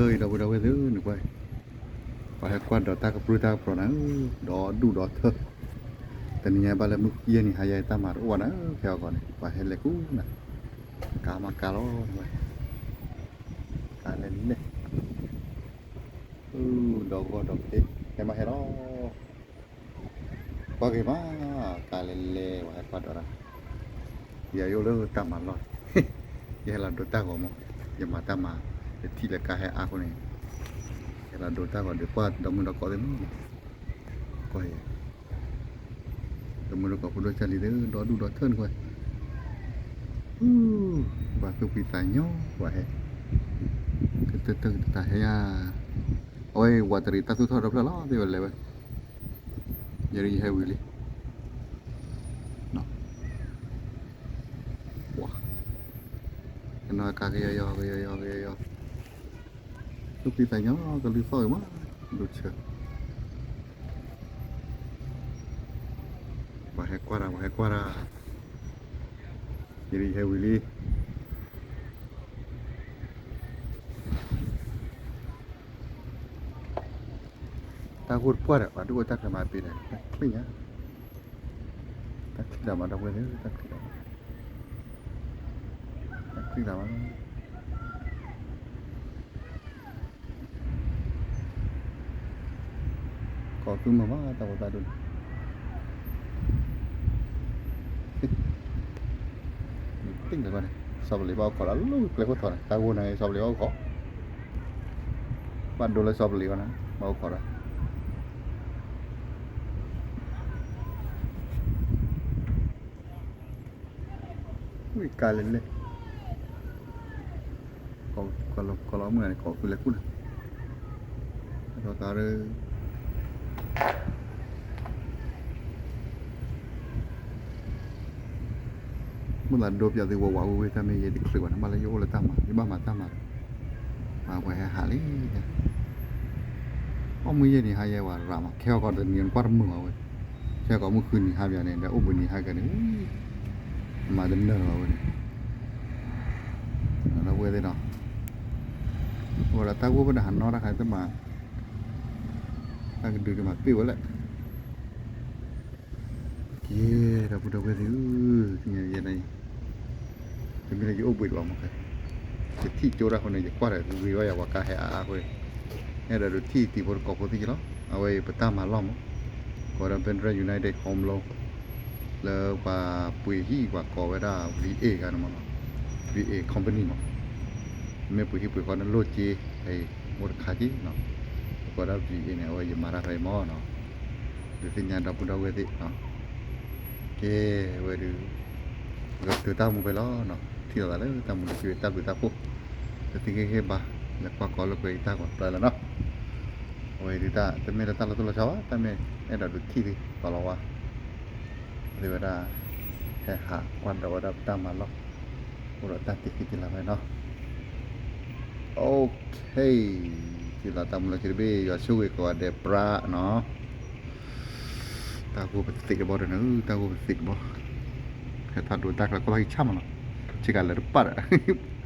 ဒီပုၢ်ဒီဝဲၢ်သ့ၣ်ဧၢ, နကွၢ်, ပှၤဟဲကွၢ်ဒီးတၢ်ကပြုၢ်တၢ်ကပြီၤနၤဧၢ, ဒီဒူၣ်ဒီထၢ, တနံၤညါဘၣ်လၢမုၢ်ဃုယဲၢ်နံၤဟါယဲ တၢ်မၤတအိၣ်ဘၣ်နၤဧၢ, ခဲအံၤကီးန့ၣ် ပှၤဟဲလဲၤကူနၤ, ကါမးကါလီၤ, ကါလဲၤလဲၤ, ဒီဂီၤဒီးက့ၤ ဟဲမးဟဲလီၤ. ကွၢ်က့ၤမး, ကါလဲၤလဲၤ ပှၤဟဲကွၢ်ဒီးတၢ်, ယၤယအိၣ်လၢတၢ်မၤလီၢ်, ယဟဲလီၤဒိတၢ်ဂီၤမး, ယမၤတၢ်မၤ, ယထံၣ်လၢကါဟဲအါဃိန့ၣ်, ယဟဲလီၤဒိတၢ်ဂီၤဒီးကွၢ်ဒီမုၢ်ဒီကိးသ့ၣ်မး, ကွၢ်ယၤ, ဒီမုၢ်ဒီကိးဖိဒိၣ်ကၢ်လံၤသ့ၣ် ဒီဒူၣ်ဒီထၢနကွၢ်, ပှၤသူၣ်ဖှံသးညီ ပှၤဟဲ, ကတၢၢ်တၢၢ်ကတၢၢ်ဟဲယၤ, အဝဲဝးတရံးတၢ်သူၣ်ထီၣ်ဒီဖျၢၣ်လီၤ သ့ၣ်ဝဲလဲၤဝဲ ယဲဒၣ်ယဟဲဝံၤလံ, ပှၤ, ကနီၤကါကယီယီ ကယီယီ ကယီယီ, သူၣ်ဖှံသးညီ ကလုၢ်သီၣ်ဂ့ၤမး, ဒိၣ်ဆၢ, ပှၤဟဲကွၢ်တၢ် ပှၤဟဲကွၢ်တၢ်, ယဲဒၣ်ယဟဲဝံၤလံ. တၢ်ဂိၢ်တပှၢ်ဒီး ပှၤဒုးအိၣ်တၢ်ဖဲမၤပ့ၤဒီး တၢ်ချံၣ်ညါ, တၢ်ချံၣ်ဒၣ်မး ဒီပုၢ်ဝဲၢ်သ့ၣ်, တၢ်ချံၣ်ဒၣ်မး, တၢ်ချံၣ်ဒၣ်မး, ကိးသူမုၢ်မး တၢ်ဖိသၣ်ဒိၣ်န့ၣ် တ့ၢ်လၢၤဘၣ်န့ၣ် စီၤပလ့ၤဘၣ်အိၣ်ခိးလၢလီၢ်ကျဲခိၣ်ထီန့ၣ် တၢ်ဂိၢ်န့ၣ် စီၤပလ့ၤဘၣ်အိၣ်ခိး, ဘၣ်ဒိလၢစီၤပလ့ၤဘၣ်န့ၣ် ဘၣ်အိၣ်ခိးဒၣ်, ဝံၣ်ကါလဲၤလဲၤ, ကိးလီၤမုၢ်န့ၣ် ကိးသူလဲၤကူၣ်န့ၣ်, ဒီးကါရၢ မုၢ်လၢ်ဒိပျးသုဝဲဝးဝံၤဝံၤ တၢ်မ့ၢ်ယဲတချုးဘၣ်န့ၣ် မ့ၢ်လၢယအိၣ်လၢတၢ်မၤ ယဘၣ်မၤတၢ်မၤ, ပှၤဟဲဟးလံ, အိၣ်မုၢ်ယဲၢ်နံၤဟါယဲဝဲရၤမး ခဲအံၤကီးတနံၤနကွၢ်တမုာ်ဘၣ်ဝဲ, ခဲအံၤကီးမုၢ်ဃုနံၤဟါပၠးန့ၣ် ဒီးအိၣ်ဘှံးနံၤဟါကန့ၣ် မၤတနၢၤလၢၤဘၣ်ဝဲန့ၣ်, ဒီပုၢ်ဝဲၢ်သ့ၣ်နီၤ, အဃိဒီးတၢ်ဂိၢ်ဖဲဒီးဟးနီတၢ်ခါတမၤ, တၢ်ကဒုးတမၤပ့ၢ်ဝဲလဲၣ် ကဲ, ဒီပုၢ်ဒီဝဲၢ်သ့ၣ်ဧၢ, သ့ၣ်ညါယဲန့ၣ်, တမ့ၢ်လၢယအိၣ်ဘှံးတဘၣ်မး, ယထံၣ်ကၠိတၢ်ဃိန့ၣ် ယကွၢ်ဒီးဂ့ၤဘၣ်ယၤ ပှၤကါဟဲအါအါဃိ, အဲၣ်ဒိးဒုးထံၣ်တံၤဖိတကိးဖိသ့ၣ်က့ၤလီၤ. အဝဲအံၤပတၢ်မၤလီၢ်မး, ကိးဝဲဒၣ် Bandra United Home Loan လၢပှၤပှ့ၤဟံၣ်ပှၤကိးဝဲဒၣ် V A ဂၤန့ၣ်မးနီၤ, V A company မး, မ့ၢ်ပှ့ၤဟံၣ်ပှ့ၤဃီန့ၣ်လိၣ်စ့, အိၣ်တခါက့ၤနီၤ, ပကိးဒၣ် V A န့ၣ် အဝဲယမၤတၢ်ဖဲအံၤမးနီၤ, ဒုးသ့ၣ်ညါဒီပုၢ်ဒီဝဲၢ်သ့ၣ်နီၤ, ကဲ, ဝဲဒုး, ပကတုၤတၢ်မူဖဲလီၤနီၤ, ထံၣ်လိာ်သးလၢတၢ်မူလၢခံဝဲတၢ်ဘျုးတၢ်ဖှိၣ်, လၢသုဂ့ၤဂ့ၤဘၣ်, လၢကွၢ်ကီလၢကွဲးတၢ်ဂီၤတဖျၢၣ်လီၤနီၤ, အဝဲဒုးတၢ် တမ့ၢ်လၢတၢ်လီၤတိၢ်လီၤဆီဘၣ်, တၢ်မ့ၢ်အဲၣ်ဒိးဒုးထံၣ်သု ပာ်လီၤဝါ, သ့ၣ်ဝဲဒၣ်, ဟဲဟးကွၢ်ဒီးဝဲဒၣ်ပတၢ်မၤလီၢ်, အိၣ်ဒီးတၢ်တ့ၢ်ဃံတ့ၢ်လၤဖဲနီၤ, Okay, ထံၣ်လိာ်တၢ်မူလၢခံတဘ့ၣ် ယွၤဆိၣ်ဂ့ၤကိးဂၤဒဲးပြးနီၤ, တၢ်ဂိၢ်ပသံးတဘီဒီးန့ၣ်, တၢ်ဂိၢ်ပသံးတဘီ, ဟဲထီၣ်ဒိတၢ်ကျဲကိၢ်လီၢ်ဟံၣ်ဆၣ်မးနီၤ, ဆ့ကၤလၢတပာ်ဒီး